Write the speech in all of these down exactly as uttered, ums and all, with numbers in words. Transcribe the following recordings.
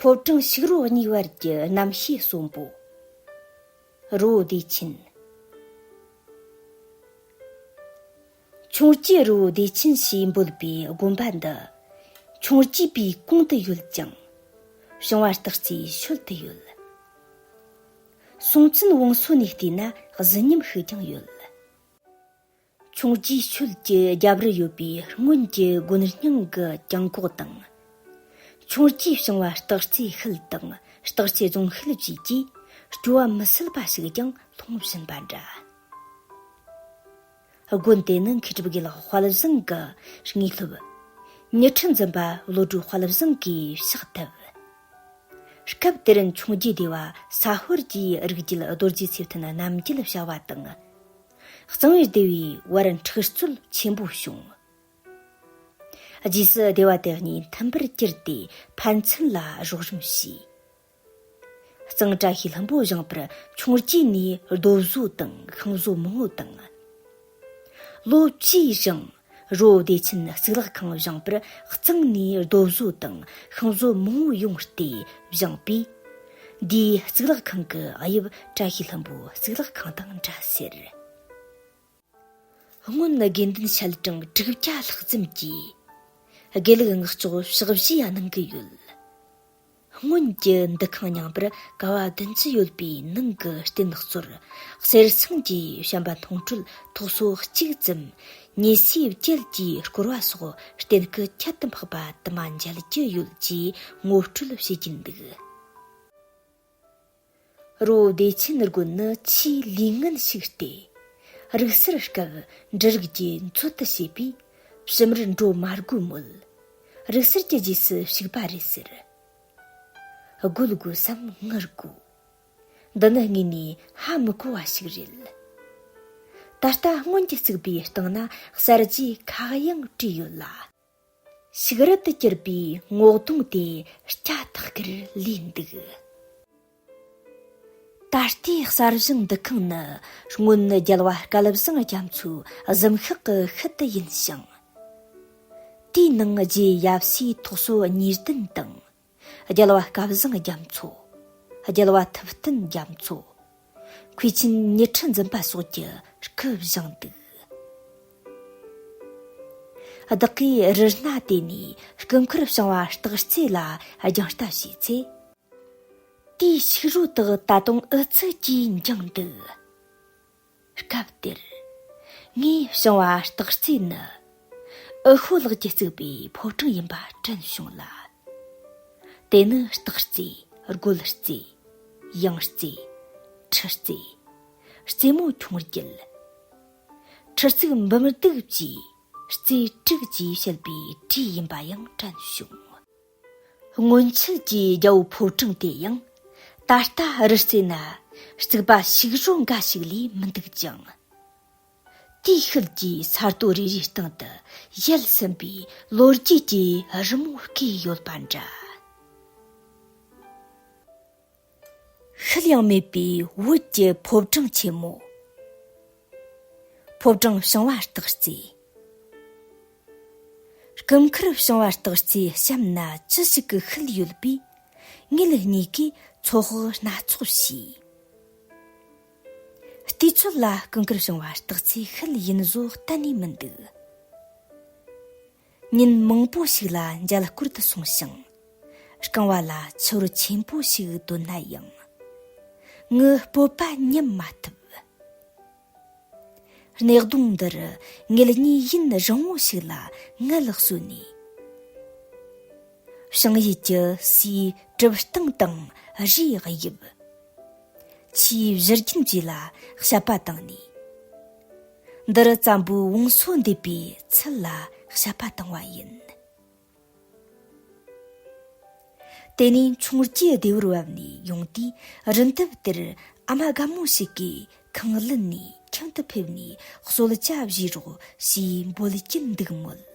ཕོ་བྲང་ཕྱུགས་རོ་གཉིས་བར་གྱི་རྣམ་ཤེས་གསོན་པོ། རི་བོ་བདེ་ཆེན། ཁྱུང་རྒྱུད་རི་བོ་བདེ་ཆེན་ཞེས་འབོད་པའི་དགོན་པ་འདི་ཁྱུང་རྒྱུད་པའི་གོང་དུ་ཡོད་ཅིང་། བྱང་བ་སྟག་རྩེའི་ཤུལ་དུ་ཡོད། སྲོང་བཙན་བང་སོ་ནས་བལྟས་ན་གཟི་ཉམས་ཤིག་ཀྱང་ཡོད། ཁྱུང་རྒྱུད་ཤུལ་གྱི་རྒྱབ་རུ་ཡོད་པའི་སྔོན་གྱི་དགོན་རྙིང་གི་གྱང་གོག་དང་། ཁྱུང་རྒྱུད་བྱང་བ་སྟག་རྩེའི་ཤུལ་དང་སྟག་རྩེ་རྫོང་ཤུལ་བཅས་ཀྱིས་སྐྱོ་བ་མི་སེལ་བ་ཞིག་ཀྱང་སློང་བཞིན་པ་འདྲ། དགོན་དེ་ནི་མཁས་གྲུབ་དགེ་ལེགས་དཔལ་བཟང་གི་དངོས་སློབ། ཉི་ཁྲི་འཛིན་པ་བློ་གྲོས་དཔལ་བཟང་གིས་ཕྱག་བཏབ། སྐབས་དེར་ཁྱུང་རྒྱུད་སྡེ་བ་ས་ཧོར་གྱི་རིགས་རྒྱུད་རྡོ་རྗེ་ཚེ་བརྟན་རྣམ་རྒྱལ་བྱ་བ་དང་། གཙང་བའི་སྡེ་བའི་བར་འཁྲུག་རྩོད་ཆེན་པོ་བྱུང་། རྗེས་སུ་སྡེ་བ་དེ་གཉིས་མཐུན་པར་གྱུར་ཏེ་ཕན་ཚུན་ལ་རོགས་རམ་བྱས། གཙང་བཀྲ་ཤིས་ལྷུན་པོ་བཞེངས་པར་ཁྱུང་རྒྱུད་ནས་རྡོ་བཟོ་དང་ཤིང་བཟོ་མང་བོ་དང་། ལོ་བཅུའི་རིང་རི་བོ་བདེ་ཆེན་གཙུག་ལག་ཁང་བཞེངས་པར་གཙང་ནས་རྡོ་བཟོ་དང་ཤིང་བཟོ་མང་བོ་ཡོང་སྟེ་བཞེངས་པས། འདིའི་གཙུག་ལག་ཁང་གི་དབྱིབས་བཀྲ་ཤིས་ལྷུན་པོའི་གཙུག་ལག་ཁང་དང་འདྲ་ཟེར། སྔོན་དགེ་འདུན་ཞལ་གྲངས་དྲུག་བརྒྱ་ལྷག་ཙམ་གྱིས་དགེ་ལུགས་སྔགས་ལྕོག་ཕྱག་བཞེས་གནང་གི་ཡོད། སྔོན་གྱི་འདུ་ཁང་རྙིང་པར་ཀ་བ་བདུན་ཅུ་ཡོད་པའི་ནང་གི་རྟེན་གཙོར་གསེར་ཟངས་ཀྱི་བྱམས་པ་མཐོང་གྲོལ་ཐོག་སོ་གཅིག་ཙམ། ཉེ་སའི་བཅད་ཀྱིས་བསྐོར་བ་སོགས་རྟེན་སྐུ་ཁྱད་དུ་འཕགས་པ་དུ་མ་མཇལ་རྒྱུ་ཡོད་ཅེས་ངོ་སྤྲོད་བྱེད་ཀྱིན་འདུག། རི་བོ་བདེ་ཆེན་དགོན་ནི་ཆེས་ལས་ངན་ཞིག་སྟེ། རིག་གསར་སྐབས་འབྲུ་རིགས་ཀྱིས་མཛོད་དུ་བྱས་པས་ཕྱི་མར་འགྲོ་མ་དགོས་མོད། རིག་གསར་གྱི་རྗེས་སུ་ཞུགས་པ་རེད་ཟེར། དགོད་དགོས་སམ་ངུ་དགོས། འདི་ནི་དངོས་ནས་ཧ་མི་གོ་བ་ཞིག་རེད། ད་ལྟ་སྔོན་གྱི་རྩིག་པའི་སྟེང་ན་གསར་བརྗེའི་ཁ་གཡང་བྲིས་ཡོད་ལ། ཕྱུགས་རལ་དུ་གྱུར་པའི་ངོ་གདོང་དེ་སྐྱ་ཐག་གིར་ལུས་འདུག། ད་ལྟའི་གསར་བཞེངས་འདུ་ཁང་ནི་སྔོན་རྒྱལ་བ་སྐལ་བཟང་རྒྱ་མཚོའི་གཟིམ་ཤག་གི་ཤུལ་དུ་ཡིན་ཞིང་། དེའི་ནང་རྗེ་ཡབ་སྲས་ཐོག་སོ་གཉིས་ལྡན་དང་། རྒྱལ་བ་སྐལ་བཟང་རྒྱ་མཚོ། རྒྱལ་བ་ཐུབ་བསྟན་རྒྱ་མཚོ། མཁས་ཆེན་ཉི་ཁྲི་འཛིན་པ་སོགས་ཀྱི་སྐུ་བཞེངས་འདུག། བདག་གིས་རི་སྣ་དེ་ནས་སྐུ་འཁོར་བྱང་བ་སྟག་རྩེ་ལ་རྒྱང་ལྟ་བྱས་ཚེ། དེའི་ཕྱུགས་རོ་དག་ད་དུང་ཨུ་ཚུགས་ཀྱིས་འགྱིང་འདུག། སྐབས་དེར་ངས་བྱང་བ་སྟག་རྩེ་ནི་ཨུ་ཤོ་ལགས་ཀྱིས་བརྩིགས་པའི་ཕོ་བྲང་ཡིན་པ་དྲན་བྱུང་ལ། དེ་ནི་སྟག་རྩེ། རྒོད་རྩེ། ཡང་རྩེ། ཁྲི་རྩེ། རྩེ་མོ་ཁྱུང་རྒྱལ། ཁྲི་གཙུག་འབུམ་སྡུག་བཅས་རྩེ་དྲུག་ཅེས་བཤད་པའི་གྲས་ཡིན་པ་ཡང་དྲན་བྱུང་། སྔོན་ཆད་ཀྱི་རྒྱལ་པོའི་ཕོ་བྲང་དེ་ཡང་ད་ལྟ་རི་རྩེ་ན་རྩིག་པ་ཕྱུགས་རོ་འགའ་ཞིག་ལས་མི་འདུག་ཅིང་། དེའི་ཤུལ་གྱི་ས་རྡོ་རེ་རེའི་སྟེང་དུ་ཡལ་ཟིན་པའི་ལོ་རྒྱུས་ཀྱི་རི་མོ་བརྐོས་ཡོད་པ་འདྲ། ཤུལ་ཡང་མེད་པའི་བོད་ཀྱི་ཕོ་བྲང་ཆེན་མོ། ཕོ་བྲང་བྱང་བ་སྟག་རྩེ། སྐུ་འཁོར་བྱང་བ་སྟག་རྩེའི་གཤམ་ན་ཅི་ཞིག་གི་ཤུལ་ཡོད་པས། ངེད་གཉིས་ཀས་ཚོད་དཔག་སྣ་ཚོགས་བྱས། དུས་ཚོད་ལ་སྐུ་འཁོར་བྱང་བ་སྟག་རྩེའི་ཤུལ་ཡིན་བཟོ་གཏན་ནས་མི་འདུག། ཉིན་མང་པོ་ཞིག་ལ་མཇལ་སྐོར་དུ་སོང་ཞིང་། རྐང་བ་ལ་ཆུ་བུར་ཆེན་པོ་ཞིག་བཏོན་ན་ཡང་། ངའི་སྤོབས་པ་ཉམས་མ་ཐུབ། སྣེ་གདོང་འདིར་ངེད་གཉིས་ཡུན་རིང་བོ་ཞིག་ལ་ངལ་གསོས་ནས། བྱང་ཡུལ་གྱི་སའི་གྲིབ་སྟེང་དང་རིའི་དབྱིབས། ཆུའི་བཞུར་རྒྱུན་བཅས་ལ་དཔྱད་པ་བཏང་ནས། འདིར་བཙན་པོའི་བང་སོ་འདེབས་པའི་ཚུལ་ལ་དཔྱད་པ་བཏང་བ་ཡིན། དེ་ནས་ཁྱུང་རྒྱུད་སྡེ་བར་བབས་ནས་ཡོང་དུས་རི་འདབས་དེར་ཨ་མ་དགའ་མོ་ཞིག་གིས་ཁང་བླུན་ནས་ཁྱིམ་དུ་ཕེབས་ནས་གསོལ་ཇ་བཞེས་རོགས་ཞེས་འབོད་ཀྱིན་འདུག་མོད།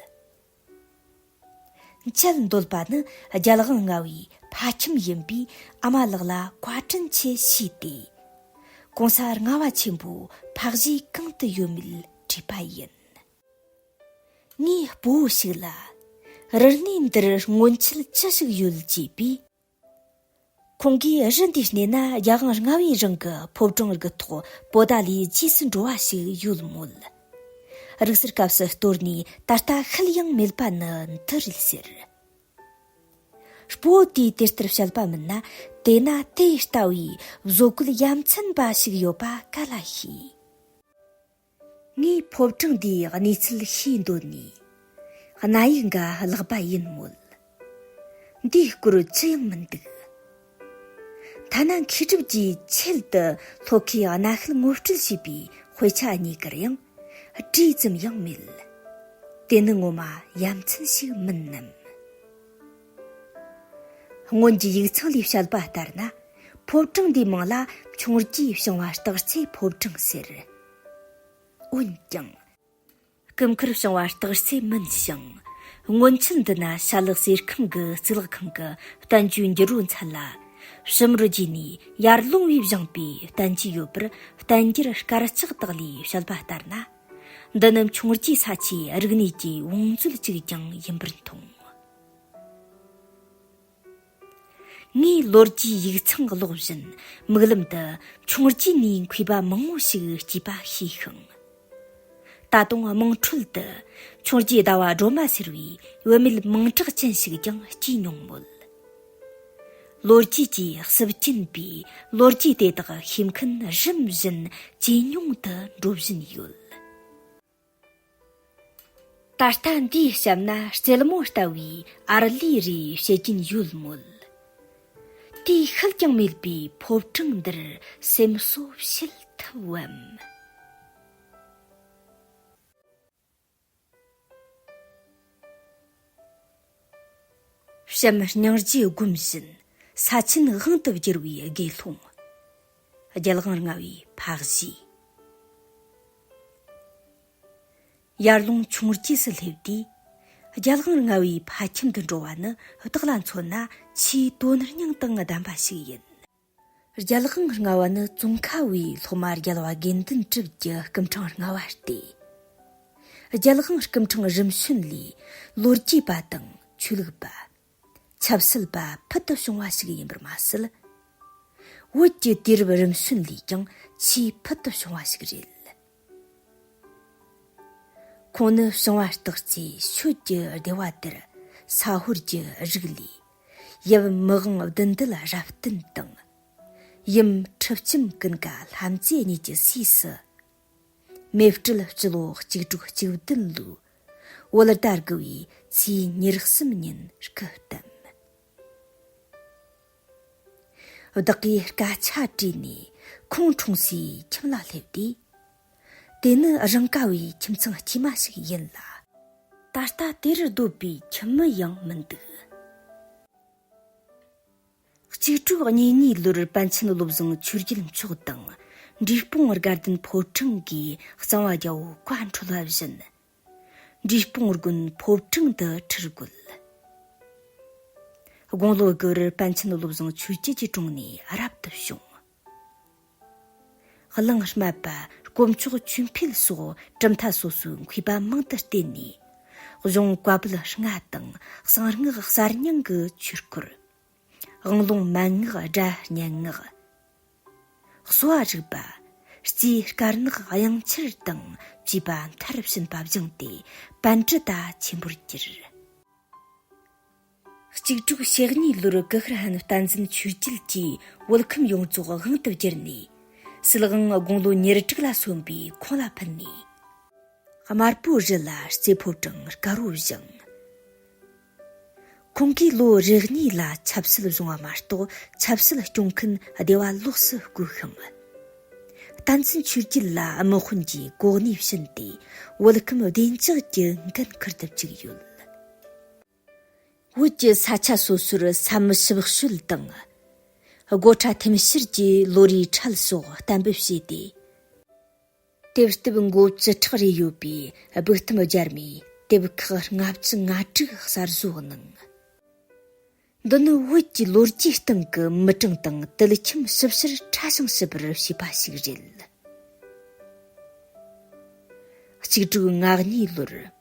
མཇལ་འདོད་པ་ནི་རྒྱལ་དབང་ལྔ་པའི་ཕ་ཁྱིམ་ཡིན་པས་ཨ་མ་ལགས་ལ་བཀའ་དྲིན་ཆེ་ཞུས་ཏེ། གོང་ས་ལྔ་པ་ཆེན་པོའི་ཕ་གཞིས་གང་དུ་ཡོད་མེད་དྲིས་པ་ཡིན། ངས་སྤོ་བོ་ཞིག་ལ། རི་སྣེ་འདིར་སྔོན་ཆད་ཅི་ཞིག་ཡོད་ཅེས་པས། ཁོང་གིས་གཞི་འདིའི་སྣེ་ན་རྒྱལ་དབང་ལྔ་བའི་རིང་གི་ཕོ་བྲང་གི་ཐོག་པོ་ཏཱ་ལའི་རྗེས་སུ་འགྲོ་བ་ཞིག་ཡོད་མོད། རིག་གསར་སྐབས་སུ་གཏོར་ནས་ད་ལྟ་ཤུལ་ཡང་མེད་པ་ནི་འདི་རེད་ཟེར། སྤོ་བོ་དེས་དེ་ལྟར་བཤད་པ་མིན་ན། དེ་ན་དེ་ལྟ་བུའི་བཟོ་བཀོད་ཡ་མཚན་པ་ཞིག་ཡོད་པ་ག་ལ་ཤེས། ངས་ཕོ་བྲང་འདིའི་གནས་ཚུལ་ཤེས་འདོད་ནས། གནའ་ཡིག་འགའ་བཀླགས་པ་ཡིན་མོད། འདིའི་སྐོར་ཅི་ཡང་མི་འདུག་ཐ་ན་མཁས་གྲུབ་ཀྱིས་ཆེད་དུ་ལྷོ་ཁའི་གནའ་ཤུལ་ངོ་སྤྲོད་བྱས་པའི་དཔེ་ཆ་གཉིས་ཀར་ཡང་བྲིས་ཙམ་ཡང་མེད། དེ་ནི་ངོ་མ་ཡ་མཚན་ཞིག་མིན་ནམ། སྔོན་གྱི་ཡིག་ཚང་ལས་བཤད་པ་ལྟར་ན། ཕོ་བྲང་འདིའི་མིང་ལ་ཆུང་རྒྱའི་བྱང་བ་སྟག་རྩེ་ཕོ་བྲང་ཟེར། འོན་ཀྱང་། སྐུ་མཁར་བྱང་བ་སྟག་རྩེ་མིན་ཞིང་། སྔོན་ཆད་འདི་ན་ཤ་ལག་ཟས་ཁང་གི་གཙུག་ལག་ཁང་གི་བསྟན་བཅོས་འགྱུར་རོ་མཚན་ལ། བྱུམ་རོལ་རྗེས་ནས་ཡར་ལུང་བས་བཞེངས་པའི་བསྟན་བཅོས་ཡོད་པར། བསྟན་འགྱུར་དཀར་ཆག་དག་ལས་བཤད་པ་ལྟར་ན། འདི་ནི་ཆུང་རྒྱའི་ས་ཆའི་རིག་གནས་ཀྱི་བང་མཛོད་ཅིག་ཀྱང་ཡིན་པར་མཐོང་། ངས་ལོ་རྒྱུས་ཡིག་ཚང་ཀློག་བཞིན། མིག་ལམ་དུ་ཆུང་རྒྱའི་ནས་མཁས་པ་མང་བོ་ཞིག་སྐྱེས་པ་ཤེས་ཤིང་། ད་དུང་དམངས་ཁྲོད་དུ་ཆུང་རྒྱའི་ཟླ་བ་སྒྲོལ་མ་ཟེར་བའི་བུད་མེད་མིང་གྲགས་ཅན་ཞིག་ཀྱང་སྐྱེས་མྱོང་མོད། ལོ་རྒྱུས་ཀྱི་ཟིལ་གྱིན་པའི་ལོ་རྒྱུས་དེ་དག་ཤེས་མཁན་རིམ་བཞིན་ཇེ་ཉུང་དུ་འགྲོ་བཞིན་ཡོད། ད་ལྟ་འདིའི་གཤམ་ན་རྩེད་མོ་ལྟ་བུའི་ཨར་ལས་རེ་བྱེད་ཀྱིན་ཡོད་མོད། དེའི་ཤུལ་ཀྱང་མེད་པའི་ཕོ་བྲང་འདིར་སེམས་གསོ་བྱེད་ཐུབ་བམ། བྱམས་སྙིང་རྗེ་སྒོམ་བཞིན། ས་ཆེན་དབང་དུ་བསྒྱུར་བའི་དགེ་སློང་། རྒྱལ་དབང་ལྔ་བའི་ཕ་གཞིས། ཡར་ལུང་ཆུང་རྒྱས་སུ་སླེབས་དུས། རྒྱལ་དབང་ལྔ་བའི་ཕ་ཁྱིམ་དུ་འགྲོ་བ་ནི་བདག་ལ་མཚོན་ན་ཆེས་དོན་སྙིང་དང་ལྡན་པ་ཞིག་ཡིན། རྒྱལ་དབང་ལྔ་བ་ནི་ཙོང་ཁ་བའི་སློབ་མ་རྒྱལ་བ་དགེ་འདུན་གྲུབ་ཀྱི་སྐུ་ཕྲེང་ལྔ་བ་སྟེ། རྒྱལ་དབང་སྐུ་ཕྲེང་རིམ་བྱོན་ལས་ལོ་རྒྱུས་པ་དང་ཆོས་ལུགས་པ། ཆབ་སྲིད་པ་ཕུལ་དུ་བྱུང་བ་ཞིག་ཡིན་པར་མ་ཟད། བོད་ཀྱི་དུས་རབས་རིམ་བྱོན་ལས་ཀྱང་ཆེས་ཕུལ་དུ་བྱུང་བ་ཞིག་རེད། ཁོང་ནི་བྱང་བ་སྟག་རྩེའི་ཆོས་ཀྱི་སྡེ་བ་དེར་ས་ཧོར་གྱི་རིགས་ལས་ཡབ་མི་དབང་བདུད་འདུལ་རབ་བརྟན་དང་། ཡུམ་ཁྲི་ལྕམ་ཀུན་དགའ་ལྷ་མཛེས་གཉིས་ཀྱི་སྲས་སུ། མེ་སྤྲེལ་སྤྱི་ལོ་གཅིག་དྲུག་གཅིག་བདུན་ལོའི་བོད་ཟླ་དགུ་བའི་ཚེས་ཉེར་གསུམ་ཉིན་སྐུ་བལྟམས། བདག་གིས་སྐད་ཆ་དྲིས་ནས་ཁོང་འཁྲུངས་སའི་ཁྱིམ་ལ་སླེབས་དུས། དེ་ནི་རང་ག་བའི་ཁྱིམ་ཚང་དཀྱུས་མ་ཞིག་ཡིན་ལ། ད་ལྟ་དེར་སྡོད་པའི་ཁྱིམ་མི་ཡང་མི་འདུག་གཅིག་དྲུག་གཉིས་གཉིས་ལོར་པཎ་ཆེན་བློ་བཟང་ཆོས་རྒྱལ་མཆོག་དང་འབྲས་སྤུངས་དགའ་ལྡན་ཕོ་བྲང་གིས་གཙང་བ་རྒྱལ་པོ་བཀའ་འཁྲོལ་བ་བཞིན། འབྲས་སྤུངས་དགོན་ཕོ་བྲང་དུ་ཁྲིད་དགོས། དགུང་ལོ་དགུ་པར་པཎ་ཆེན་བློ་བཟང་ཆོས་རྒྱལ་གྱི་དྲུང་ནས་རབ་ཏུ་བྱུང་། གླིང་སྨད་པ་དཀོན་མཆོག་ཆོས་འཕེལ་སོགས་གྲུབ་མཐའ་སོ་སོའི་མཁས་པ་མང་དུ་བསྟེན་ནས། གཞུང་བཀའ་པོད་ལྔ་དང་གསང་སྔགས་གསར་རྙིང་གི་ཆོས་སྐོར། དབང་ལུང་མན་ངག་སྒྲ་སྙན་ངག་གསོ་བ་རིག་པ། རྩིས་དཀར་ནག་དབྱངས་འཆར་དང་བཅས་པ་མཐར་ཕྱིན་པ་སྦྱངས་ཏེ་པཎྜི་ཏ་ཆེན་པོར་གྱུར། གཅིག་དྲུག་ཞེ་གཉིས་ལོར་ཀུ་ཤྲི་ཧན་བསྟན་འཛིན་ཆོས་རྒྱལ་གྱིས་བོད་ཁམས་ཡོངས་རྫོགས་དབང་དུ་བསྒྱུར་ནས། སྲིད་དབང་དགུང་ལོ་ཉེར་དྲུག་ལ་སོན་པའི་ཁོང་ལ་ཕུལ་ནས། དམར་པོ་རི་ལ་རྩེ་ཕོ་བྲང་དཀར་པོ་བཞེངས། ཁོང་གིས་ལོ་རེ་གཉིས་ལ་ཆབ་སྲིད་བཟུང་བ་མ་གཏོགས་ཆབ་སྲིད་སྐྱོང་མཁན་སྡེ་བ་ལོགས་སུ་བསྐོས་ཤིང་། བསྟན་འཛིན་ཆོས་རྒྱལ་ལ་དམག་དཔོན་གྱི་གོ་གནས་བྱིན་ཏེ་བོད་ཁམས་བདེ་འཇགས་ཀྱི་འགན་འཁུར་དུ་བཅུག་ཡོད། བོད་ཀྱི་ས་ཆ་སོ་སོར་ས་མི་ཞིབ་དཔྱོད་དང་། སྒོ་ཁྲ་ཐེམ་ཤེར་གྱི་ལོ་རེའི་ཁྲལ་སོགས་གཏན་འབེབས་བྱས་ཏེ། དེབ་གཏུབ་མགོ་བཅུ་ཕྲག་རེ་ཡོད་པའི་སྦུག་ཐུམ་སྦྱར་མའི་དེབ་ཁག་ལྔ་བཅུ་ང་དྲུག་གསར་བཟོ་གནང་། འདི་ནི་བོད་ཀྱི་ལོ་རྒྱུས་སྟེང་གི་མི་གྲངས་དང་དུད་ཁྱིམ་ཞིབ་བཤེར་ཕྲ་ཞིང་ཞིབ་པར་བྱས་པ་ཞིག་རེད། གཅིག་དྲུག་ང་གཉིས་ལོར།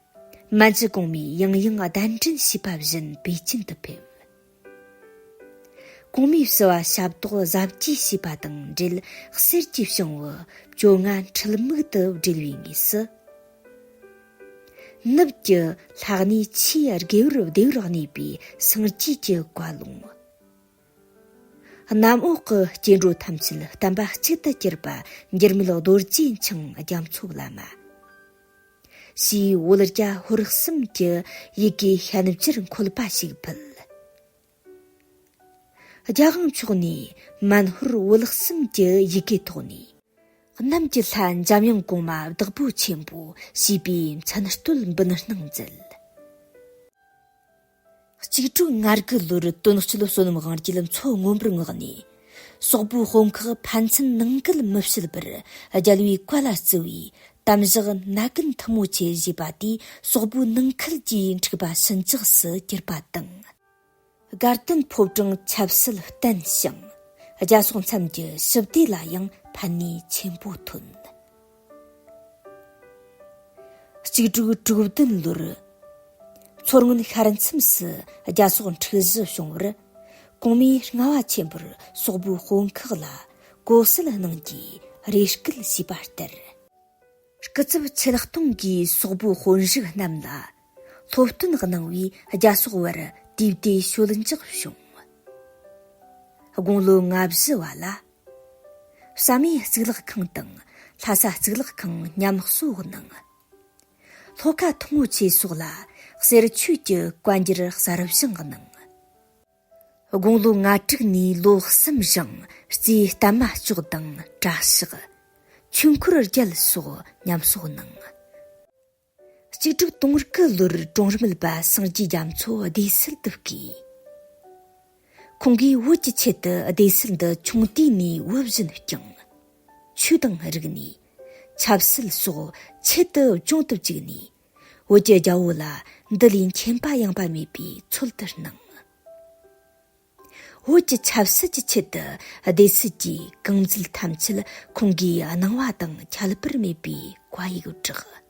མན་ཇུ་གོང་མས་ཡང་ཡང་གདན་འདྲེན་བྱས་པ་བཞིན་པེ་ཅིན་དུ་ཕེབས། གོང་མའི་བསུ་བ་ཞབས་ཏོག་གཟབ་རྒྱས་བྱས་པ་དང་འབྲེལ། གསེར་གྱི་བྱང་བུ་བཅོ་ལྔ་འཁྲུལ་མིག་ཏུ་བསྒྲིལ་བའི་དངོས་སུ། ནུབ་ཀྱི་ལྷ་གནས་ཆེས་དགེ་བར་བདེ་བར་གནས་པའི་སངས་རྒྱས་ཀྱི་བཀའ་ལུང་། གནམ་འོག་གི་སྐྱེ་འགྲོ་ཐམས་ཅད་བསྟན་པ་གཅིག་ཏུ་གྱུར་པ་འགྱུར་མེད་རྡོ་རྗེ་འཆང་རྒྱ་མཚོ་བླ་མ། ཞེས་བོད་རྒྱ་ཧོར་གསུམ་གྱི་ཡི་གེ་ཤན་སྦྱར་འཁོད་པ་ཞིག་ཕུལ། རྒྱ་གང་ཕྱོགས་ནས་མན་ཧོར་བོད་གསུམ་གྱི་ཡི་གེ་ཐོག་ནས། གནམ་གྱི་ལྷ་འཇམ་དབྱངས་གོང་མ་བདག་པོ་ཆེན་པོ་ཞེས་པའི་མཚན་བསྟོད་འབུལ་གནང་མཛད། གཅིག་དྲུག་ང་དགུ་ལོར་དོན་གཅོད་བསོད་ནམས་དབང་རྒྱལ་མཚོ་སྔོན་པོར་མངགས་ནས། སོག་པོའི་དཔོན་ཁག་ཕན་ཚུན་ནང་འགལ་མི་བྱེད་པར་རྒྱལ་བའི་བཀའ་ལ་བརྩི་བའི་དམ་བཞག་ནད་ཀུན་ཐུ་མོ་ཆེ་ཞེས་པ་དེས་སོག་པོའི་ནང་ཁུལ་གྱི་འཁྲུག་པ་ཞི་འཇགས་སུ་གྱུར་པ་དང་། དགའ་ལྡན་ཕོ་བྲང་ཆབ་སྲིད་བརྟན་ཞིང་། རྒྱ་སོག་མཚམས་ཀྱི་ཞི་བདེ་ལ་ཡང་ཕན་ནུས་ཆེན་པོ་ཐོན། གཅིག་དྲུག་དྲུག་བདུན་ལོར། མཚོ་སྔོན་ཤར་མཚམས་སུ་རྒྱ་སོག་འཁྲུག་གཞི་བྱུང་བར། གོང་མས་རྔ་བ་ཆེན་པོར་སོག་པོའི་དཔོན་ཁག་ལ་གོ་ཟླ་གནང་རྒྱུའི་རེ་སྐུལ་བྱས་པ་ལྟར། སྐུ་ཚབ་ཆེད་གཏོང་གིས་སོག་པོའི་དཔོན་རིགས་རྣམས་ལ་སློབ་སྟོན་གནང་བས། རྒྱ་སོག་བར་དུས་བདེ་ཞོད་འཇགས་བྱུང་། དགུང་ལོ་ལྔ་བཞི་བ་ལ། བསམ་ཡས་གཙུག་ལག་ཁང་དང་ལྷ་ས་གཙུག་ལག་ཁང་མཉམ་གསོ་གནང་། ལྷོ་ཁ་ཐུང་ངུ་ཆེ་སོགས་ལ་གསེར་ཆོས་ཀྱི་བཀའ་འགྱུར་གསར་བཞེངས་གནང་། དགུང་ལོ་ལྔ་དྲུག་ནས་ལོ་གསུམ་བཞེངས་རྩེ་བརྟན་མ་ལྕོག་དང་གྲྭ་ཤག་ཆོས་འཁོར་རྒྱལ་སོགས་མཉམ་གསོ་གནང་། གཅིག་དྲུག་དོན་དགུ་ལོར་གྲོང་རིམ་པ་སངས་རྒྱས་རྒྱ་མཚོ་སྡེ་སྲིད་དུ་བསྐོས། ཁོང་གིས་བོད་ཀྱི་ཆེད་དུ་སྡེ་སྲིད་འདི་ཆུང་དུས་ནས་བུ་བཞིན་བསྐྱངས། ཆོས་དང་རིག་གནས། ཆབ་སྲིད་སོགས་ཆེད་དུ་སྦྱོང་དུ་བཅུག་ནས། བོད་ཀྱི་རྒྱལ་པོ་ལ་འདི་ལས་མཁྱེན་པ་ཡངས་པ་མེད་པའི་ཚུལ་དུ་སྣང་། བོད་ཀྱི་ཆབ་སྲིད་ཀྱི་ཆེད་དུ་སྡེ་སྲིད་ཀྱི་རྐང་འཛིན་ཐམས་ཅད་ཁོང་གིས་གནང་བ་དང་ཁྱད་པར་མེད་པའི་བཀའ་ཡིག་བསྒྲགས།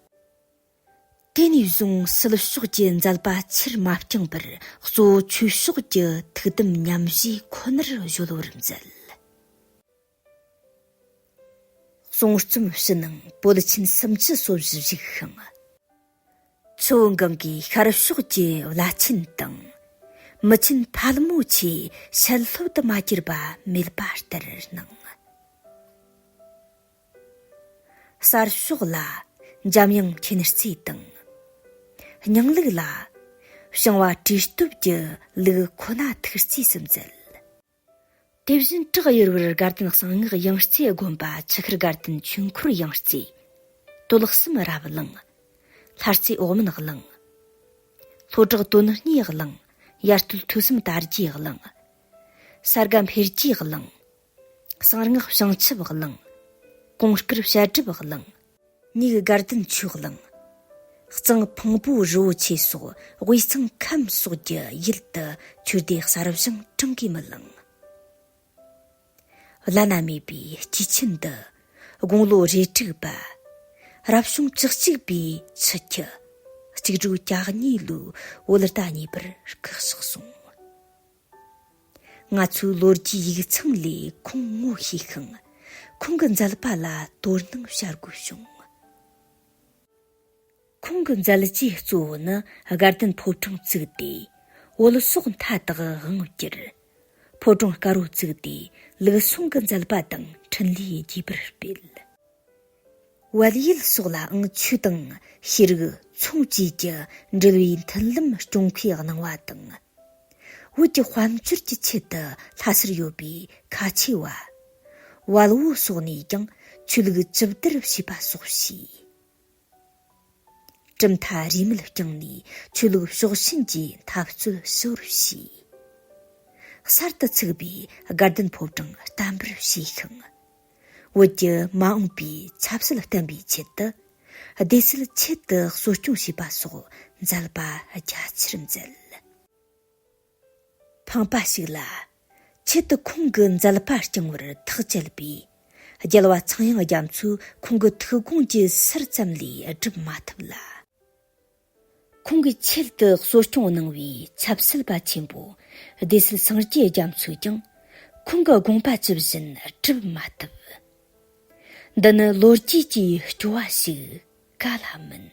དེ་ནས་བཟུང་སྲིད་ཕྱོགས་ཀྱི་མཛད་པ་ཆེར་མ་བསྐྱངས་པར། གཙོ་བོ་ཆོས་ཕྱོགས་ཀྱི་ཐུགས་དམ་ཉམས་བཞེས་ཁོ་ནར་གཞོལ་བར་མཛད། གསུང་རྩོམ་ཕྱི་ནང་པོད་ཆེན་སུམ་ཅུ་སོ་བཞི་བཞུགས་ཤིང་། ཆུ་བོ་འགང་གི་ཤར་ཕྱོགས་ཀྱི་བླ་ཆེན་དང་། མི་ཆེན་ཕལ་མོ་ཆེ་ཞལ་སློབ་ཏུ་མ་གྱུར་པ་མེད་པ་ལྟར་སྣང་། གསར་ཕྱོགས་ལ་འཇམ་དབྱངས་མཁྱེན་བརྩེ་དང་། སྙིང་ལུགས་ལ་བྱང་བ་བྲིས་སྟོབས་ཀྱི་ལུགས་ཁོ་ན་ཐུགས་རྩིས་སུ་མཛད། དེ་བཞིན་བྲག་གཡུ་རུར་དགའ་ལྡན་གསང་སྔགས་དབྱངས་རྩེ་དགོན་པ་ཆུ་ཁར་དགའ་ལྡན་ཆོས་འཁོར་དབྱངས་རྩེ། སྟོད་གསུམ་རབ་གླིང་། ལྷ་རྩེ་འོག་མིན་གླིང་། ལྷོ་བྲག་དོན་གཉིས་གླིང་། ཡར་སྟོད་ཐོས་བསམ་དར་རྒྱས་གླིང་། ས་དགའ་འཕེལ་རྒྱས་གླིང་། གསང་སྔགས་བྱང་ཆུབ་གླིང་། གོང་དཀར་བཤད་སྒྲུབ་གླིང་། གཉིས་དགའ་ལྡན་ཆོས་གླིང་། གཙང་ཕུང་པོ་རི་བོ་ཆེ་སོགས་དབུས་གཙང་ཁམས་སོགས་ཀྱི་ཡུལ་དུ་ཆོས་སྡེ་གསར་བཞེངས་གྲངས་ཀྱིས་མི་ལང་། བླ་ན་མེད་པའི་སྐྱེས་ཆེན་འདི་དགུང་ལོ་རེ་དྲུག་པ། རབ་བྱུང་བཅུ་གཅིག་པའི་ཆུ་ཁྱི་གཅིག་དྲུག་གྱ་གཉིས་ལོའི་བོད་ཟླ་གཉིས་པར་སྐུ་གཤེགས་སོང་། ང་ཚོའི་ལོ་རྒྱུས་ཡིག་ཚང་ལས་ཁོང་ངོ་ཤེས་ཤིང་། ཁོང་གི་མཛད་པ་ལ་དོ་སྣང་བྱ་དགོས་བྱུང་། ཁོང་གི་མཛད་རྗེས་གཙོ་བོ་ནི་དགའ་ལྡན་ཕོ་བྲང་བཙུགས་ཏེ། བོད་སོག་མཐའ་དག་དབང་བསྒྱུར། ཕོ་བྲང་དཀར་པོ་བཙུགས་ཏེ། ལུགས་ཟུང་གི་མཛད་པ་དང་འཕྲིན་ལས་རྒྱས་པར་སྤེལ། བལ་ཡུལ་སོགས་ལའང་ཆོས་དང་ཤེས་རིག་ཚོང་བཅས་ཀྱི་འབྲེལ་བའི་མཐུན་ལམ་སྐྱོང་ཁུལ་གནང་བ་དང་། བོད་ཀྱི་དཔལ་འབྱོར་གྱི་ཆེད་དུ་ལྷ་སར་ཡོད་པའི་ཁ་ཆེ་བ། བལ་བོ་སོགས་ནས་ཀྱང་ཆོས་ལུགས་བཅུ་བདར་བྱས་པ་སོགས་བྱས། གྲུབ་མཐའ་རིས་མེད་བསྐྱངས་ནས་ཆོས་ལུགས་ཕྱོགས་ཞེན་གྱི་འཐབ་རྩོད་ཞི་བར་བྱས། གསར་དུ་བཙུགས་པའི་དགའ་ལྡན་ཕོ་བྲང་བརྟན་པར་བྱས་ཤིང་། བོད་ཀྱི་མ་འོངས་པའི་ཆབ་སྲིད་བརྟན་པའི་ཆེད་དུ་སྡེ་སྲིད་ཆེད་དུ་གསོ་སྐྱོང་བྱས་པ་སོགས་མཛད་པ་རྒྱ་ཆེར་མཛད། ཕངས་པ་ཞིག་ལ། ཆེད་དུ་ཁོང་གི་མཛད་པ་བསྐྱངས་པར་ཐག་བཅད་པས། རྒྱལ་བ་ཚངས་དབྱངས་རྒྱ་མཚོས་ཁོང་གི་ཐུགས་དགོངས་ཀྱི་ཟུར་ཙམ་ལས་སྒྲུབ་མ་ཐུབ་ལ། ཁོང་གིས་ཆེད་དུ་གསོ་སྐྱོང་གནང་བའི་ཆབ་སྲིད་པ་ཆེན་པོ་སྡེ་སྲིད་སངས་རྒྱས་རྒྱ་མཚོས་ཀྱང་ ཁོང་གི་དགོངས་པ་ཇི་བཞིན་སྒྲུབ་མ་ཐུབ། འདི་ནི་ལོ་རྒྱུས་ཀྱི་སྐྱོ་བ་ཞིག་ག་ལ་མིན།